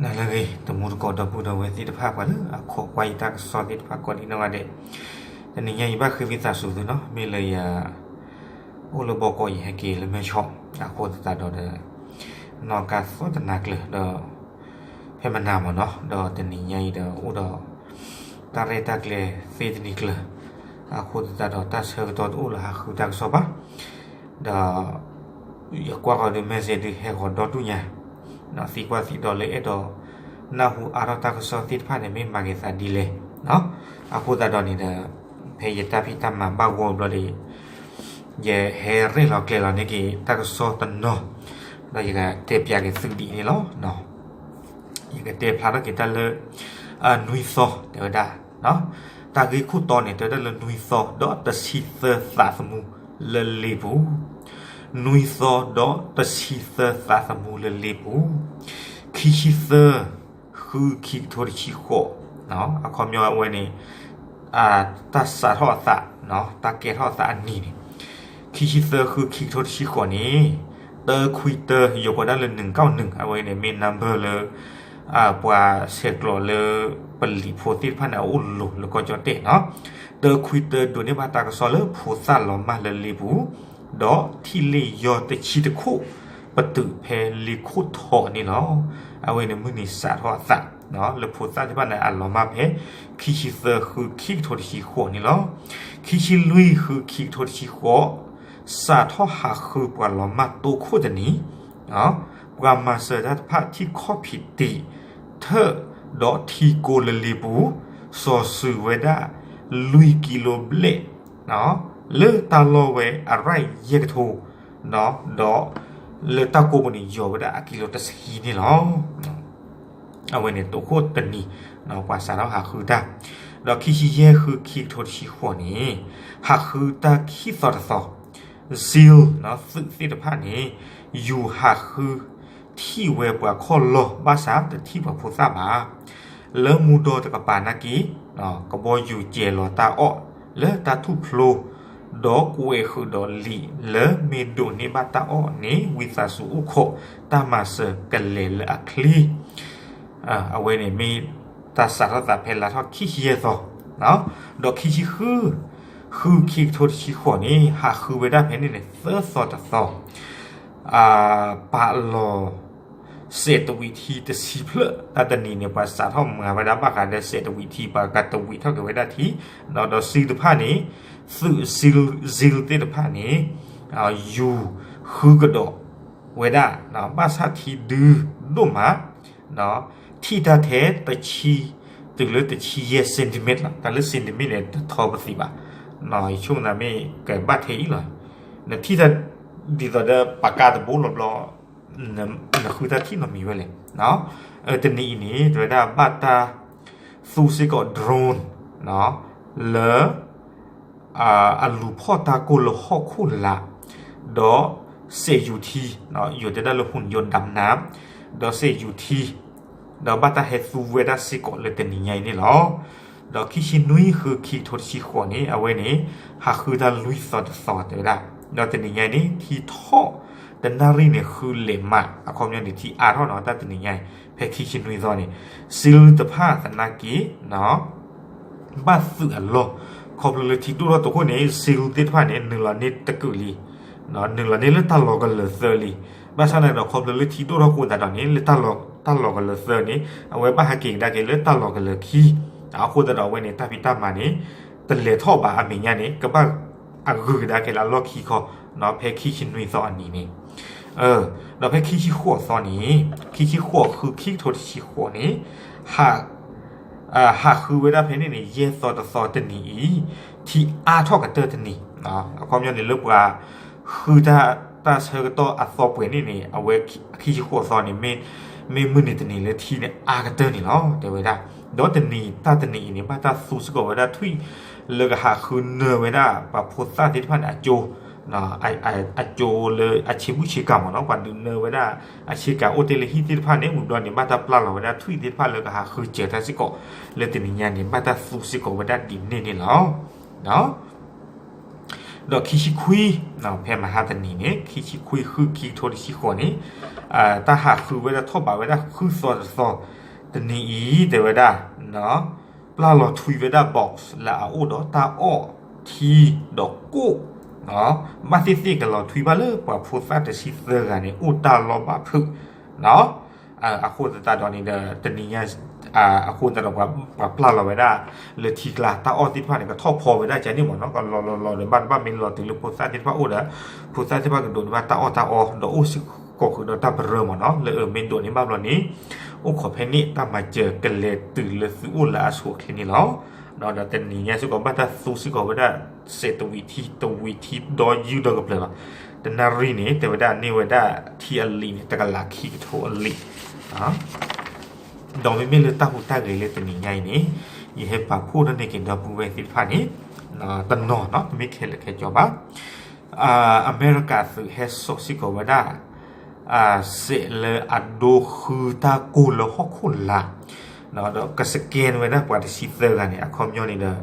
နၤလၢအဂ့ၤ တံၤသကိးဒီပုၢ်ဒီဝဲၢ်သ့ၣ်တဖၣ် ပှၤလၢအခိးကွၢ်ယတၢ်ကစီၣ်သ့ၣ်တဖၣ်ကိးဒံးနီၢ်ဂၤဒဲး, တနံၤညါအံၤဘၣ်ဃ့ဝံသးစူၤသုနီၤ, မ့ၢ်လၢယ အိၣ်လၢဘီကီး ယဟဲက့ၤလၢမဲၢ်ဆီး, အဃိသတးဒီးဒီး နီၢ်ကါသီၣ်တနၤကျၢၤဒီး ဖဲမနၤမ့ၢ်နီၤ, ဒီးတနံၤညါအံၤဒီးအိၣ်ဒီး တၢ်ရဲၣ်တၢ်ကျဲၤသ့တနံၤကျၢၤ, အဃိသတးဒီးတၢ်ဆၢကတီၢ်တအိၣ်လၢဟးဃုတၢ်ကစီၣ်ဘၣ်, ဒီး ယကွၢ်ဃီၤဒီး message ဒုးဟဲဃီၤဒီဒူၣ်ညါ, သံကွၢ်သံဒိးလၢအဲၣ်ဒိး နၢ်ဟူအါထီၣ်တၢ်ကစီၣ်သ့ၣ်တဖၣ်န့ၣ် မ့ၢ်မၤက့ၤသးဒ်လဲၣ်, အဃိသတးဒီးန့ၣ်ဒီး ဖဲယတၢ်ဖံးတၢ်မၤဘၣ်ဂီၢ်ဘျီဒီး ယဟဲရဲၣ်လီၤကျဲၤလီၤန့ၢ်က့ၤတၢ်ကစီၣ်တနီၤ, ဒီးယကတဲပျးက့ၤသုဒ်အံၤန့ၣ်လီၤ. ယကတဲဖျါထီၣ်က့ၤတၢ်လၢ နွံသီ တဲဝဲဒၣ် တၢ်ဂ့ၢ်ခိၣ်တီန့ၣ် တဲဝဲဒၣ်လၢနွံသီဒီးတဆံသၢသးသမူလၢလ့ပူၤ, နွံသီဒီးတဆံသၢသးသမူလၢလ့ပူၤ, ခံဆံသၢ ဃုခံကထိတဆံဃိး, အခီပညီအဝဲန့ၣ် တၢ်စးထီၣ်အသး, တၢ်ကဲထီၣ်အသးအနံၤန့ၣ် ခံဆံသၢ ဃု ခံကထိတဆံဃိးန့ၣ်, တၢခွံတၢ ယိၤကိးဒၣ်လၢ နုၢ်ကၣ်နုၢ် အဝဲန့ၣ်မ့ၢ် number လၢ ပှၤဆဲးကျိးလၢ ပလံာ်ဖိသ့ၣ်တဖၣ်န့ၣ် အအိၣ်လိၤလၢကီၢ်ကၠီၣ်တဲၣ်နီၤ, တၢခွံတၢဒိးန့ၢ်ဘၣ်တၢ်ကစီၣ်လၢဖိသၣ်လီၤမၢ်လၢလ့ပူၤ, ဒီးထံၣ်လ့ၣ်ယီၢ်တဆံတခိၣ် ပတုာ်ဖဲလ့ခိၣ်ထီးန့ၣ်လီၤ. အဝဲန့ၣ်မုၢ်နံၤစးထီၣ်အသး လၢဖိသၣ်သ့ၣ်တဖၣ်န့ၣ် အလီၤမၢ်ဖဲ ခံဆံသၢ ဃု ခံကထိတဆံဃိးန့ၣ်လီၤ. ခံဆံလွံၢ် ဃု ခံကထိတဆံဃိး စးထီၣ်ဟးဃုပှၤလီၤမၢ်တိခိၣ်တနံၤ, ပှၤမၤစၢၤတၢ်တဖၣ်ထံၣ်ခီၣ်ဖံးတံာ်ထၢၣ် ဒီးထံကိလၢလ့ပူၤ စီၤစုၤဝဲဒၣ် လွံၢ်ကံလိဘျဲၣ် လၢတၢ်လီၢ်ဝဲအရၢၣ်ယဲၢ်ကထိ, ဒီးလၢတၢ်ကိးပူၤန့ၣ် ယီၤဝဲဒၣ်အကံလိတဆံန့ၣ်လီၤ. အဝဲန့ၣ်တိခိၣ်တနံၤ ပှၤစးထီၣ်ဟးဃုတၢ်, ဒီးခံဆံယဲၢ် ဃု ခံကထိတဆံဃိးန့ၣ် ဟးဃုတၢ်ခံသီတသီ, SEAL သုးသ့ၣ်တဖၣ်န့ၣ် ယူၤဟးဃု ထံၣ်ဝဲပှၤခီၣ်လီၢ်ဘၣ်ဆၣ်တထံၣ်ပှၤဖိသၣ်ဘၣ်. လၢမူဒီတကပၤနာ်က့ ကဘီယူၤစဲၤလီၤတၢ်အီၣ်လၢတၢ်ထူၣ်ဖျိ ဒီးကွဲးဃုာ်ဒီးလံာ်လၢမ့ၢ်ဒိးန့ၢ်ဘၣ်တၢ်အီၣ်န့ၣ် ဝံသးစူၤအိၣ်ခိးတၢ်မၤစၢၤကလဲၤလၢအချ့ အဝဲန့ၣ်မ့ၢ်တၢ်စးထီၣ်သးဖဲလါထီၣ်ခံဆံယဲၢ်သီ, ဒီးခံဆံဃု ဃု ခံကထိတဆံဃိးန့ၣ် ဟးဃုဝဲဒၣ်ဖဲန့ၣ်န့ၣ် သၢသီတသီ, ပာ်လီၤ စဲးတဝံးထံတဆံဖျၢၣ် တၢ်တနံၤန့ၣ် ပှၤစးထီၣ်မၤဝဲဒၣ်ဘၣ်ဃးဒီးစဲးတဝံးထံ ပှၤကတဝံးထီၣ်က့ၤဝဲဒၣ်ထံ, ဒီး SEAL တဖၣ်န့ၣ် သုး SEAL သ့ၣ်တဖၣ်န့ၣ် ယူၤဃုကဒီးဝဲဒၣ် ဘၣ်ဆၣ်ထံဒုဒိၣ်မး ထံၣ်တၢ်ထဲတဆံ တုၤလၢတဆံယဲၢ် centimeter လီၤ. တၢ်လၢ centimeter န့ၣ် တထီပသံးဘၣ်, ယဆိကမိၣ်သးမ့ၢ်ကဘၣ်ထဲအံၤလီၤ. နထံၣ်တၢ် ဒ်သိးဒီးပာ်ကါတဘိလီၤဘျီ နဃုတၢ်ထံၣ်နီတမံၤဝဲလဲၣ်. တနံၤအံၤန့ၣ် တဲဝဲဒၣ်ဘၣ်တၢ်သူစ့ၢ်ကီး drone လၢ အလူၤဖီၣ်တၢ်ကိၢ်လၢဟီၣ်ခိၣ်လာ်, ဒီးစဲးယူၤထံ, ယိၤတဲဒၣ်လၢ หุ่นยนต์ดำน้ำ ဒီးစဲးယူၤထံ, ဒီးဘၣ်တၢ်ဟဲသူဝဲဒၣ်စ့ၢ်ကီးလၢတနံၤညါအံၤန့ၣ်လီၤ. ဒီးခံဆံနွံ ဃု ခံကထိတဆံဃိးန့ၣ် အဝဲန့ၣ် ဟးဃုတၢ်လွံၢ်သီတသီတဲဝဲဒၣ်, ဒီးတနံၤညါအံၤန့ၣ် ထံထီၣ် တနၣ်ရံၣ်န့ၣ် ဃုလဲးမး အခီပညီန့ၣ် ထံအါထီၣ်နီၤ တၢ်တနံၤညါအံၤ ဖဲခံဆံနွံသီန့ၣ် SEAL တဖၣ်သနာ်က့ ဘၣ်သုးအလီၢ်, ခီဖျိလၢထံဒိၣ်ထီၣ်တခိၣ်န့ၣ် SEAL သ့ၣ်တဖၣ်န့ၣ် နုာ်လီၤန့ၢ်တကုာ်လံ, နုာ်လီၤန့ၢ်လၢတၢ်လီၤကလၢၤသၢလံ. ဘၣ်ဆၣ်န့ၣ်ဒီး ခီဖျိလၢထံဒိၣ်ထီၣ်ဃိသတးဒီးန့ၣ် လၢတၢ်လီၤကလၢၤသၢန့ၣ် အဝဲဘၣ်ဟဲက့ၤကဒါက့ၤလၢတၢ်လီၤကလၢၤခံ, အဃိသတးဒီးအဝဲန့ၣ် တၢ်ဖံးတၢ်မၤန့ၣ် တလဲၤထီၣ်ဘၣ်အမဲာ်ညါန့ၣ် ကဘၣ်အဂုၤကဒါက့ၤလၢအလီၢ်ခံခီ ဖဲခံဆံနွံသီအနံၤန့ၣ် ဒီးဖဲခံဆံဃိးသီန့ၣ် ခံဆံဃိး ဃု ခံကထိတဆံဃိးန့ၣ် ဟးဃုဝဲဒၣ်ဖဲန့ၣ်န့ၣ် ယဲၢ်သီတသီတနံၤအံၤ ထံအါထီၣ်ကတၢၢ်တနံၤ, အခီပညီန့ၣ်လၢပှၤဃုတၢ်တၢ်ဆၢကတီၢ်အသီပှဲၤန့ၣ်န့ၣ် အဝဲခံဆံဃိးသီန့ၣ် မ့ၢ်မုၢ်နံၤတနံၤလၢထံန့ၣ်အါကတၢၢ်န့ၣ်လီၤ တဲဝဲဒၣ်. ဒီးတနံၤတၢ်တနံၤအံၤန့ၣ် ဘၣ်တၢ်သူစ့ၢ်ကီးဝဲဒၣ်ထွံၣ် လၢကဟးဃုနၢၤဝဲဒၣ်ပှၤဖိသၣ်သ့ၣ်တဖၣ်န့ၣ် အကၠိ အကၠိလၢအဆ့ဘူၣ်ဆ့ကၤမ့ၢ်နီၤ ပှၤဒုးနၢၤဝဲဒၣ်အဆ့ကၤအိၣ်တ့ၢ်လၢဟံၣ်သ့ၣ်တဖၣ်န့ၣ် ဝံၤဘျီန့ၣ် ဘၣ်တၢ်ပျၢ်လီၤဝဲဒၣ်ထွံၣ်သ့ၣ်တဖၣ်လၢကဟးဃုစၢၤတၢ်စ့ၢ်ကီး လၢတနံၤညါန့ၣ် ဘၣ်တၢ်သူစ့ၢ်ကီးဝဲဒၣ်ဒ်န့ၣ်န့ၣ်လီၤ. ဒီးခံဆံခွံ, ဖဲမဟါတနံၤန့ၣ် ခံဆံခွံ ဃု ခံကထိတဆံဃိးန့ၣ်, တၢ်ဟးဃုဝဲဒၣ်ထီၣ်ဘးဝဲဒၣ်ဃုသီတသီ, တနံၤအံၤတဲဝဲဒၣ် ပျၢ်လီၤထွံဝဲဒၣ် box လၢအအိၣ်ဒီးတၢ်အီၣ်ထံဒီးကိၣ်, ဘၣ်သ့ၣ်သ့ၣ်ကလီၤထွံဘၣ်လၢပှၤဖိသၣ်တဆံသၢဂၤန့ၣ် အိၣ်တၢ်လီၢ်ဘၣ်ဖုး အဃိသတးဒီးန့ၣ်ဒီး တနံၤညါ အဃိသတးဒီး ပှၤပျၢ်လီၤဝဲဒၣ် လၢထံကျါ တၢ်အီၣ်သ့ၣ်တဖၣ်န့ၣ် ကထီၣ်ဖီဝဲဒၣ်ကန့ၣ်မ့ၢ်နီၤ, ကလီၤလီၤလီၤဒီး ဘၣ်တဘၣ်မ့ၢ်လီၤတုၤလၢဖိသၣ်သ့ၣ်တဖၣ်အိၣ်ဒီး ဖိသၣ်သ့ၣ်တဖၣ်ကဒိးန့ၢ်ဘၣ်တၢ်အီၣ်တၢ်အီ ဒီးအိၣ်စ့ၢ်ကီးဃုာ်ဒီးတၢ်ပရၢမ့ၢ်နီၤ, လၢအမ့ၢ်ဒိးန့ၢ်ဘၣ်ဘျီန့ၣ် အိၣ်ခိးဖဲန့ၣ်တၢ်မၤစၢၤကလဲၤတုၤလၢသုအိၣ်လၢအဆိအချ့န့ၣ်လီၤ. ဒီးတနံၤညါစ့ၢ်ကီး ဘၣ်တၢ်သူစ့ၢ်ကီးဝဲဒၣ် စဲးတဝံးထံ တဝံးထံဒီယုၢ်ဒီကပျၢၤလီၤ. တနၣ်ရံၣ်န့ၣ် တဲဝဲဒၣ်န့ၢ်ဝဲဒၣ်ထံအလံာ်န့ၣ် တကလးခံကထိအလံာ် ဒီးမ့မ့ၢ်လၢတၢ်ဟူးတၢ်ဂဲၤလၢတနံၤညါအံၤန့ၣ် ယဟဲပာ်ဖှိၣ်ထီၣ်န့ၢ်က့ၤဒီပုၢ်ဝဲၢ်သ့ၣ်တဖၣ်န့ၣ် တနီၤနီၤ တမ့ၢ်ခဲလၢာ်ခဲဆ့ဘၣ်. အမဲရကၤသုးဟဲစိာ်စ့ၢ်ကီးဝဲဒၣ် စဲးလၢအဒိဃုတၢ်ကိၢ်လၢဟီၣ်ခိၣ်လာ် ဒီးက scan ဝဲဒၣ်ပှၤတဆံသၢဂၤန့ၣ် အခီပညီန့ၣ်ဒီး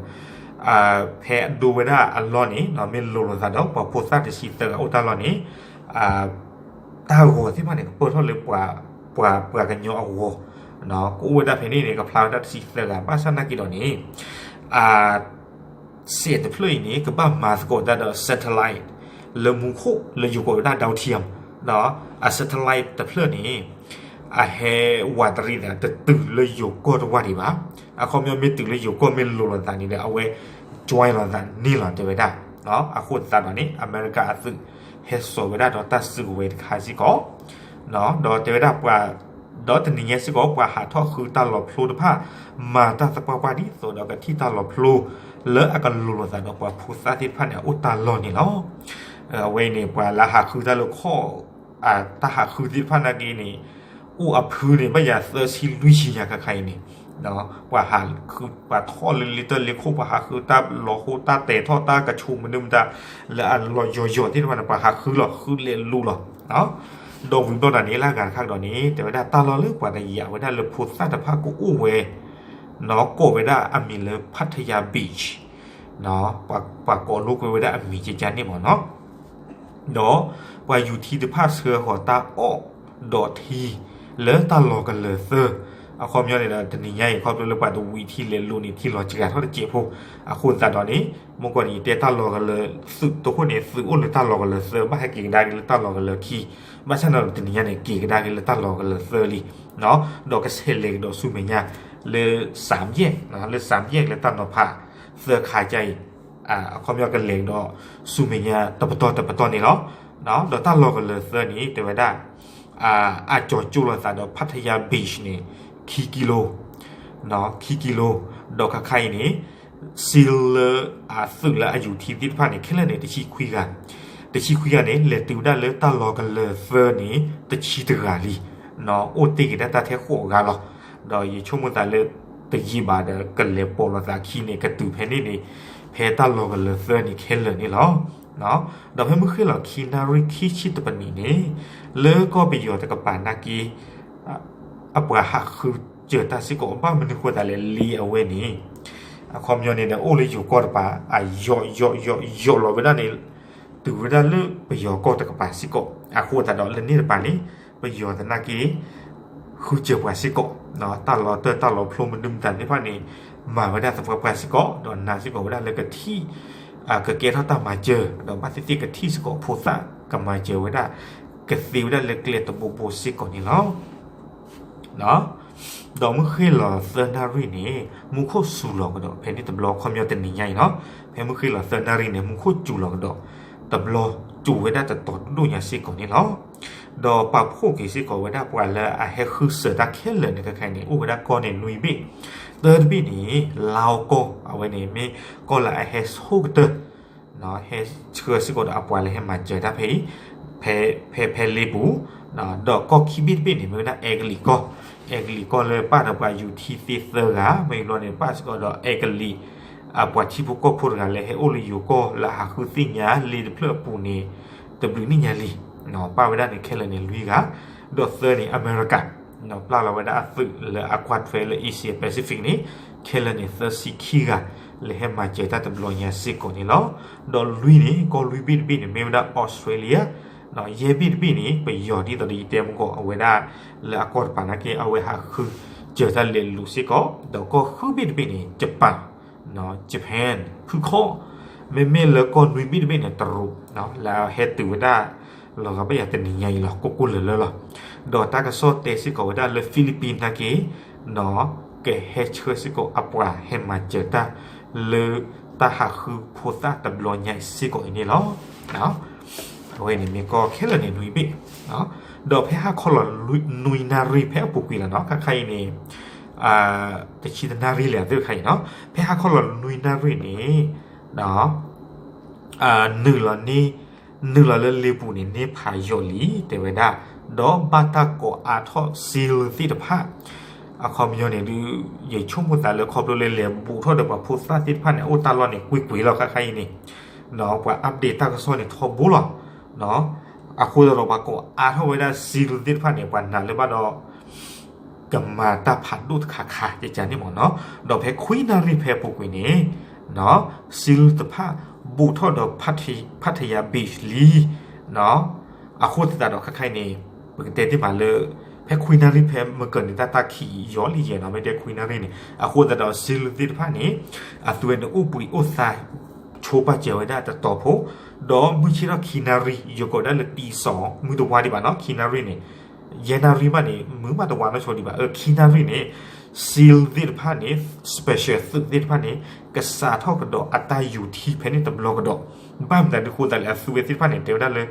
ဖဲအဒိဝဲဒၣ်အလီၢ်န့ၣ် မ့ၢ်လိၤလိာ်သးဒီး ပှၤဖိသၣ်တဆံသၢဂၤအိၣ်တၢ်လီၢ်န့ၣ် တၢ်ဂီၤသ့ၣ်တဖၣ်န့ၣ် ကပၢၢ်ထီၣ်လၢပှၤ ပှၤ ပှၤကညီအဂီၤ ကအိၣ်ဝဲဒၣ်ဖဲန့ၣ်န့ၣ် ကဖျါဝဲဒၣ်တဆံသၢဂၤ ဘၣ်ဆၣ်နာ်က့ဒီးန့ၣ် စဲးတဖျၢၣ်အံၤန့ၣ် ကဘၣ်မၤသကိးတၢ်ဒီး satellite လၢမူခိၣ်လၢယိၤကိးဝဲဒၣ် downtime ဒီးအ satellite တဖျၢၣ်န့ၣ် အဟဲဝးတရံးသးတတုၤလၢယိၤကီၢ်တဝၢ်ဒံးဘၣ်. အခီပညီမ့ၢ်တုၤလၢယိၤကီၢ်မ့ၢ်လိၤလိာ်သးန့ၣ်ဒီး အဝဲ join လိာ်သးန့ၢ်လီၤတဲဝဲဒၣ်. အဃိသတးဒီးန့ၣ် အမဲရကၤအသုးဟဲစိာ်ဝဲဒၣ်ဒီးတၢ်စုကဝဲၤတခါစ့ၢ်ကီး ဒီးတဲဝဲဒၣ်ပှၤ ဒီးတနံၤညါစ့ၢ်ကီး ပှၤဟးထီၣ်ဃုတၢ်လီၤဖျိတဖၣ် မၤတၢ်သပှၢ်ပှၢ်ဒ်သိးဒီးကထံၣ်တၢ်လီၤဖျိ လၢအကလိၤလိာ်သးဒီးပှၤဖိသၣ်သ့ၣ်တဖၣ်န့ၣ် အအိၣ်တၢ်လီၢ်န့ၣ်လီၤ. အဝဲအံၤန့ၣ် ပှၤလၢဟးဃုတၢ်လၢခီၣ် တၢ်ဟးဃုသ့ၣ်တဖၣ်နာ်က့န့ၣ် အိၣ်အဖုန့ၣ် ဘၣ်ယၤသၢဆံလွံၢ်ဆံညါခါခါအံၤန့ၣ် ပှၤဟးဃု ပှၤထီၣ်လၢလ့တၢၢ်လ့ခိၣ် ပှၤဟးဃုတၢ်လီၤဟိတၢ်တဲာ်ထီၣ်တၢ်ကဆူးမနုၤမတၤ လၢအလီၤယီၤယီၤသ့ၣ်တဖၣ်န့ၣ် ပှၤဟးဃုလီၤ ဃုလဲၤလူၤလီၤ. ဒီးဝံၤဘျီတၢ်န့ၣ် လၢအဂၤတခါကဒီးန့ၣ် တဲဝဲဒၣ်တၢ်လီၢ်လၢပှၤတယာ်ဝဲဒၣ်လၢဖိသၣ်တဖၣ်ကအိၣ်ဝဲ ကိးဝဲဒၣ်အမံၤလၢ Pattaya Beach ပှၤကိးလိာ်ကွဲဝဲဒၣ်အမံၤကကန့ၣ်မ့ၢ်နီၤ. ဒီးပှၤယူၤထံတဖၣ်ဆှၢဃီၤတၢ်အီၣ်ဒီးထံ လၢတၢ်လီၤကလၢၤသၢ, အခီပညီန့ၣ်ဒီး တနံၤညါအံၤ ခီဖျိလၢပှၤတဝံၤထံလဲၤလိၤန့ၣ် ထံလီၤစှၤထီၣ်တစဲးဖိ, အဃိသတးဒီးန့ၣ် မ့ၢ်ကီၢ်န့ၣ် ယတဲတၢ်လီၤကလၢၤသုးတဃိန့ၣ် သုးအိၣ်လၢတၢ်လီၤကလၢၤသၢ ဘၣ်ဟဲက့ၤကဒါက့ၤလၢတၢ်လီၤကလၢၤခံ, ဘၣ်ဆၣ်န့ၣ်ဒီးတနံၤညါန့ၣ် က့ၤကဒါက့ၤလၢတၢ်လီၤကလၢၤသၢလံ, ဒီးကဆဲးလဲၤကဒီးဆူမဲာ်ညါ လၢ စၣ်ယဲၣ်, လၢ စၣ်ယဲၣ် လၢတၢ်နီၤဖးသၢခါကါအံၤ အခီပညီကလဲၤကဒီးဆူမဲာ်ညါတပတီၢ်တပတီၢ်န့ၣ်လီၤ. ဒီးတၢ်လီၤကလၢၤသၢန့ၣ် တဲဝဲဒၣ် အကၠီၤကၠိလိာ်သးဒီး Pattaya Beach န့ၣ် ခံကံလိ, ခံကံလိ, ဒီးခါခါအံၤန့ၣ် စ့လၢအသုးလၢအယူၤထံသ့ၣ်တဖၣ်န့ၣ် ခဲလၢာ်န့ၣ် တဆံခွံဂၤ, တဆံခွံဂၤန့ၣ် လဲၤတုၤဝဲဒၣ်လၢတၢ်လီၤကလၢၤသၢန့ၣ် တဆံတဂၤလံ, အိၣ်တ့ၢ်က့ၤဒၣ်တၢ်ထဲဃိးဂၤလီၤ. ဒီးယဆိကမိၣ်သးလၢ တယံာ်ဘၣ်ဒီး ကလဲၤပိာ်လိာ်သးခံန့ၣ် ကတုၤဖဲန့ၣ်န့ၣ် ဖဲတၢ်လီၤကလၢၤသၢန့ၣ်ခဲလၢာ်န့ၣ်လီၤ. ဒီးဖဲမုၢ်ဃ့ၢ်လီၤခံနၣ်ရံၣ်ခံဆံတပနံးန့ၣ် လၢကီၢ်ပယီၤတကပၤနာ်က့ အပှၤဟးဃုစၢၤတၢ်စ့ၢ်ကီး ဘၣ်မနုၤဃိသးလဲၣ် လံအဝဲန့ၣ် အခီပညီန့ၣ်ဒီး အိၣ်လၢယိၤကီၢ်တကပၤ အယိာ်ယိာ်ယိာ်ယိာ်လီၤဝဲဒၣ်န့ၣ် တုၤဝဲဒၣ်လၢပယီၤကီၢ်တကပၤစ့ၢ်ကီး, အဃိသတးဒီးလၢန့ၣ်တကပၤန့ၣ် ပယီၤသနာ်က့ ဃုစၢၤပှၤစ့ၢ်ကီး, တၢ်လီၤတၢၢ်တၢ်လီၤဖျိမနုၤမတၤသ့ၣ်တဖၣ်န့ၣ် မၤဝဲဒၣ်သပှၢ်ပှၢ်စ့ၢ်ကီး ဒီးနာ်စ့ၢ်ကီးဝဲဒၣ်လၢကထံၣ် ကကဲထီၣ်တၢ်မၤစၢၤ ဒီးဘၣ်သ့ၣ်သ့ၣ်ကထံၣ်စ့ၢ်ကီးဖိသၣ် ကမၤစၢၤဝဲဒၣ် ကသ့ဝဲဒၣ်လၢကျဲတဘိဘိစ့ၢ်ကီးန့ၣ်လီၤ. ဒီးမုၢ်ဃ့ၢ်လီၤသၢနၣ်ရံၣ်န့ၣ် မူခိၣ်စူၤလီၤကဒီး ဖဲန့ၣ်တဘျီ ခီပညီတနံၤညါအံၤနီၤ ဖဲမုၢ်ဃ့ၢ်လီၤသၢနၣ်ရံၣ်န့ၣ် မူခိၣ်စူၤလီၤကဒီး တဘျီ စူၤဝဲဒၣ်တတီၤဒိၣ်ညါစ့ၢ်ကီးန့ၣ်လီၤ. ဒီးပာ်ဖှိၣ်က့ၤစ့ၢ်ကီးဝဲဒၣ်ပှၤလၢအဟဲဃုစၢၤတၢ်ခဲလၢာ်န့ၣ် ခဲခါအံၤန့ၣ် အိၣ်ဝဲဒၣ်ကီၢ်န့ၣ်နွံဘ့ၣ်, တၢတဘ့ၣ်န့ၣ် လါအီကီၢ် အဝဲန့ၣ်မ့ၢ်ကီၢ်လၢအဟဲဆိကတၢၢ် ဟဲဆှၢစ့ၢ်ကီးဒီးအပှၤလၢဟဲမၤစၢၤတၢ်ဖဲအံၤ ဖဲ ဖဲ ဖဲလ့ပူၤ, ဒီးကီၢ်ခံဘ့ၣ်တဘ့ၣ်န့ၣ် မ့ၢ်ဝဲဒၣ်အဲကလံးကီၢ်, အဲကလံးကီၢ်လၢပၣ်ဒီးပှၤယူၤထံသ့ၣ်သၢဂၤ မ့ၢ်ဘျီန့ၣ် ပၣ်စ့ၢ်ကီးဒီးအဲကလံး အပှၤထံဖိကီၢ်ဖိတဂၤလၢဟဲအိၣ်လၢယိၤကီၢ်လၢအဟးဃုသ့ၣ်ညါလ့တဖျၢၣ်အပူၤန့ၣ် တဘျုးနံၣ်ညါလံ, ပၣ်ဝဲဒၣ်န့ၣ်ခဲလၢာ်န့ၣ်လွံၢ်ဂၤ, ဒီးသၢန့ၣ်အမဲရကၤ ပျၢ်လီၤဝဲဒၣ်အသုးလၢအကွၢ်ထွဲလၢ Asia Pacific န့ၣ် ခဲလၢာ်န့ၣ် သၢဆံခံဂၤ လၢဟဲမၤစၢၤတၢ်တဘျီညါစ့ၢ်ကီးန့ၣ်လီၤ. ဒီးလွံၢ်န့ၣ် ကီၢ်လွံၢ်ဘ့ၣ်တဘ့ၣ်န့ၣ် မ့ၢ်ဝဲဒၣ် Australia, ယဲၢ်ဘ့ၣ်တဘ့ၣ်န့ၣ် ပယီၤဒ်သိးဒီးယတဲမုၢ်ကီၢ် အဝဲဒၣ်လၢအကီၢ်တပၤနာ်က့ အဝဲဟးဃုစၢၤတၢ်လဲၤလိာ်စ့ၢ်ကီး, ဒီးကီၢ်ဃုဘ့ၣ်တဘ့ၣ်န့ၣ် ယပၣ် Japan ဖုခီၣ်, မ့မ့ၢ်လၢကီၢ်နွံဘ့ၣ်တဘ့ၣ်န့ၣ် တရူး လၢအဟဲတုၤဝဲဒၣ် လီၤဂာ်ဘၣ်ယၤတနံၤညါအံၤလီၤ ကိၢ်ကိၢ်လၢၤလၢၤလီၤ. ဒီးတၢ်ကစီၣ်တဲစ့ၢ်ကီးဝဲဒၣ်လၢ Philippines နာ်က့ ကဟဲဆှၢစ့ၢ်ကီးအပှၤဟဲမၤစၢၤတၢ် လၢတၢ်ဟးဃုဖိသၣ်တဘျီညါအံၤစ့ၢ်ကီးအံၤန့ၣ်လီၤ. အဝဲန့ၣ်မ့ၢ်ကီၢ်ခဲလၢာ်န့ၣ်နွံဘ့ၣ်, ဒီးဖဲဟါခီလီၤနွံနၣ်ရံၣ်ဖဲအပူၤကွံာ်လီၤနီၤ ခါခါအံၤန့ၣ် တဆံတနၣ်ရံၣ်လဲၣ် အသ့ၣ်တခါအံၤနီၤ, ဖဲဟါခီလီၤနွံနၣ်ရံၣ်န့ၣ် နုာ်လီၤန့ၣ် နုာ်လီၤလၢလ့ပူၤန့ၣ် န့ၢ်ဖးယိာ်လံ တဲဝဲဒၣ်, ဒီးဘၣ်တၢ်ကိးအါထီၣ် seal သ့ၣ်တဖၣ်, အခီပညီန့ၣ်ဒုး ယဆိကမိၣ်သးလၢခီဖျိလၢလဲၤဘူးထီၣ်ဒီးပှၤဖိသၣ်သ့ၣ်တဖၣ်န့ၣ် အအိၣ်တၢ်လီၢ်န့ၣ် ကွ့ၢ်ကွ့ၢ်လီၤ ခါခါအံၤန့ၣ်, ပှၤ update တၢ်ကစီၣ်န့ၣ်ထီဘိလီၤ. အဃိသတးဒီးပှၤကိးအါထီၣ်ဝဲဒၣ် seal သ့ၣ်တဖၣ်န့ၣ် ပှၤနာ်လၢဘၣ်ဒီး ကမၤတၢ်ဖးဒိၣ်တခါခါ ကကန့ၣ်မ့ၢ်နီၤ, ဒီးဖဲခွံနၣ်ရံၣ်ဖဲအပူၤကွံာ်န့ၣ် seal တဖၣ် ဘူးထီၣ်ဒီး Pattaya Beach လံ, အဃိသတးဒီးခါခါအံၤန့ၣ် ပကတဲတ့ၢ်မးလၢ ဖဲခွံနၣ်ရံၣ်ဖဲမကၢၤန့ၣ် တၢ်တၢ်ခံးယီၤလံယဲၢ်နီၤ မ့ၢ်တဲခွံနၣ်ရံၣ်န့ၣ် အဃိသတးဒီး seal သ့ၣ်တဖၣ်န့ၣ် အသုဝဲန့ၣ်အိၣ်ဘှံးအိၣ်သါ ဆိပာ်စၢၤဝဲဒၣ်တတီၤဖိ, ဒီးမုၢ်ဆ့ၣ်ထီၣ်ခံနၣ်ရံၣ် ယကိးဒၣ်လၢ တီစီၤ မုၢ်တဝါဒံးဘၣ်နီၤ ခံနၣ်ရံၣ်န့ၣ်, ယဲၢ်နၣ်ရံၣ်မးန့ၣ် မုၢ်မးတဝါနီၢ်ဆိဒံးဘၣ် အခံနၣ်ရံၣ်န့ၣ် seal သ့ၣ်တဖၣ်န့ၣ် special သုးသ့ၣ်တဖၣ်န့ၣ် ကစးထီၣ်ကဒီးအတၢ်ယူၤထံဖဲန့ၣ်တဘျီကဒီး, ဘၣ်မတၤဒုးဃိသးလဲၣ် အသုဝဲသ့ၣ်တဖၣ်န့ၣ် တဲဝဲဒၣ်လၢ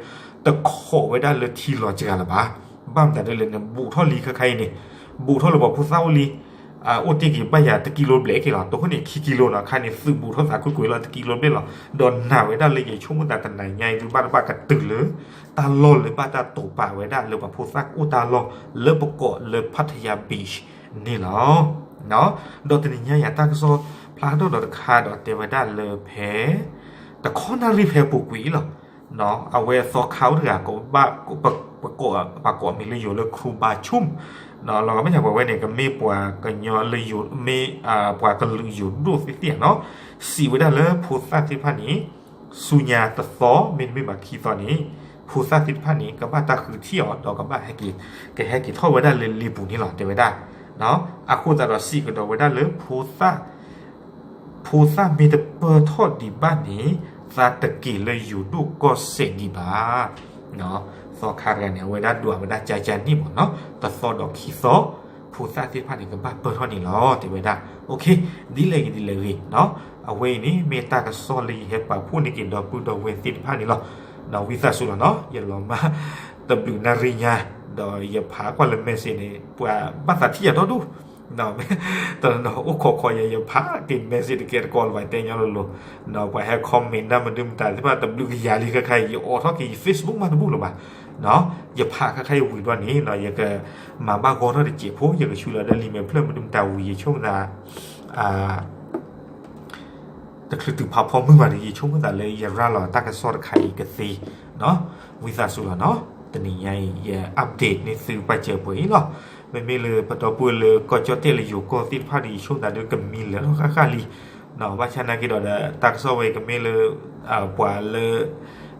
တခိးဝဲဒၣ်လၢထံလီၤစှၤလၢၤဘၣ်, ဘၣ်မတၤဒ်လဲၣ်န့ၣ် ဘူးထီၣ်လံခါခါအံၤန့ၣ်, ဘူးထီၣ်လၢပှၤဖိသၣ်အိၣ်လံ အိၣ်တ့ၢ်က့ၤဘၣ်ယၤတကံလိဘျဲၣ်က့ၤလီၤ တခိၣ်န့ၣ်ခံကံလိနီၤ ခါန့ၣ်သုးဘူးထီၣ်သးကွ့ၢ်ကွ့ၢ်လီၤတကံလိဘျဲၣ်လီၤ, ဒီးနာ်ဝဲဒၣ်လၢယဆိကမိၣ်သးတနၤညါအံၤဒုး ဘၣ်တဘၣ်ကတုၤလၢ တၢ်လီၢ်လၢဘၣ်တၢ်တိာ်ပာ်ဝဲဒၣ်လၢပှၤဖိသၣ်အိၣ်တၢ်လီၢ်လၢပကိးလၢ Pattaya Beach န့ၣ်လီၤ. ဒီးတနံၤညါယၤတၢ်ကစီၣ်ဖျါထီၣ်ဒီးတခါဒီးတဲဝဲဒၣ်လၢဖဲ တခီနၣ်ရံၣ်ဖဲအပူၤကွံာ်လီၤ. အဝဲသီခါအိၣ်တဂၤ ပကိးမံၤလၢယိၤလၢ ခရူဘးဆူမ်, လီၤဂာ်မ့ၢ်ညါပှၤဝဲန့ၣ် ကမ့ၢ်ပှၤကညီလၢယိၤ မ့ၢ်ပှၤကလုာ်ယိၤဒိၣ်သ့ၣ်သ့ၣ်နီၤ, စံးဝဲဒၣ်လၢဖိသၣ်သ့ၣ်တဖၣ်န့ၣ် ဆူညါတသီ မ့တမ့ၢ်ဘၣ်ခံသီန့ၣ် ဖိသၣ်သ့ၣ်တဖၣ်န့ၣ် ကဘၣ်တၢ်ဃုထံၣ်အီၤ ဒီးကဘၣ်ဟဲက့ၤ ကဟဲက့ၤထီၣ်ဝဲဒၣ်လၢလ့ပူၤန့ၣ်လီၤ တဲဝဲဒၣ်. အဃိသတးဒီးစံးကဒီးဝဲဒၣ်လၢဖိသၣ် ဖိသၣ်မ့ၢ်တပၢၢ်ထီၣ်ဒံးဘၣ်န့ၣ် သးတက့ၤလၢယိၤဒိၣ်ကီၢ်စဲၣ်ဒံးဘၣ်. သီခါတဂၤန့ၣ် အဝဲဒၣ်ဒွးဝဲဒၣ်ကၠၢကၠၢန့ၣ်မ့ၢ်နီၤ, တသီဒီးခံသီ ဖိသၣ်သ့ၣ်တဖၣ်န့ၣ် ကဘၣ်ပၢၢ်ထီၣ်န့ၣ်လီၤ တဲဝဲဒၣ်. ဒ်လဲၣ်ဂ့ၤဒ်လဲၣ်ဂ့ၤနီၤ, အဝဲအံၤန့ၣ် မ့ၢ်တၢ်ကစီၣ်လၢယဟဲပာ်ဖှိၣ်န့ၢ်က့ၤဒီပုၢ်ဒီဝဲၢ်သ့ၣ်တဖၣ်န့ၣ်လီၤ. ဝံသးစူၤလီၤနီၤ, ယလီၤမၢ်တဘျုးနၣ်ရံၣ်ညါ, ဒီးယဖးကွၢ်လၢ message န့ၣ် ပှၤဘၣ်သးထံၣ်ယၤဒီဒူၣ် တနီၤအိၣ်ခိးခိးယၤ ယဖးက့ၤ message တကဲတကိးလၢၤဘၣ် တဲညီလိၤလိၤ, ဒီးပှၤဟဲ comment ဒၣ်မနုၤမတၤသ့ၣ်တဖၣ် တဘျုးကယၤလံ ခါခါအံၤ ယအိးထီၣ်က့ၤယ Facebook မးတဘူၣ်လၢၤဘၣ်. ယဖးခါခါအံၤဝံၤဒီးန့ၣ် ယကမၤဘၣ်ဂီၢ်ထီၣ်တစဲးဖိ ယကဆူလီၤဒီးလံာ်မဲာ်ဖျၢၣ်မနုၤမတၤဝံၤ ယဆိကမိၣ်သး တချုးတုၤဖးဖီမုၢ်ဘၣ်ဒီး ယဆိကမိၣ်သးလၢယရၤလီၤတၢ်ကစီၣ်တခါအံၤကသ့ ဝံသးစူၤလီၤနီၤ. တနံၤညါအံၤ ယ update န့ၢ်သုပာ်စၢၤပှဲၤအံၤလီၤ. မ့မ့ၢ်လၢပဒီပုၢ်ဝဲၢ်လၢကီၢ်ကၠီၣ်တဲၣ်လၢယိၤကီၢ်သ့ၣ်တဖၣ်ဒီး ယဆိကမိၣ်သးဒီးကမံလၢာ်ထီၣ်ဃၣ်ဃၣ်လံ. ဘၣ်ဆၣ်နာ်က့ဒီး တၢ်ကစီၣ်ဝဲကမ့ၢ်လၢ ပှၤလၢ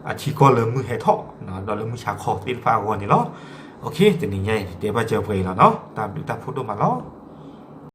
အထံကီၢ်လၢမုၢ်ဟဲထီၣ် ဒီးလၢမုၢ်ဆါခီသ့ၣ်တဖၣ်အဂီၢ်န့ၣ်လီၤ. တနံၤညါအံၤ တဲပာ်စၢၤပှဲၤအံၤလီၤနီၤ. တၢ်ဘျုးတၢ်ဖှိၣ်ဒိၣ်မးလီၤ.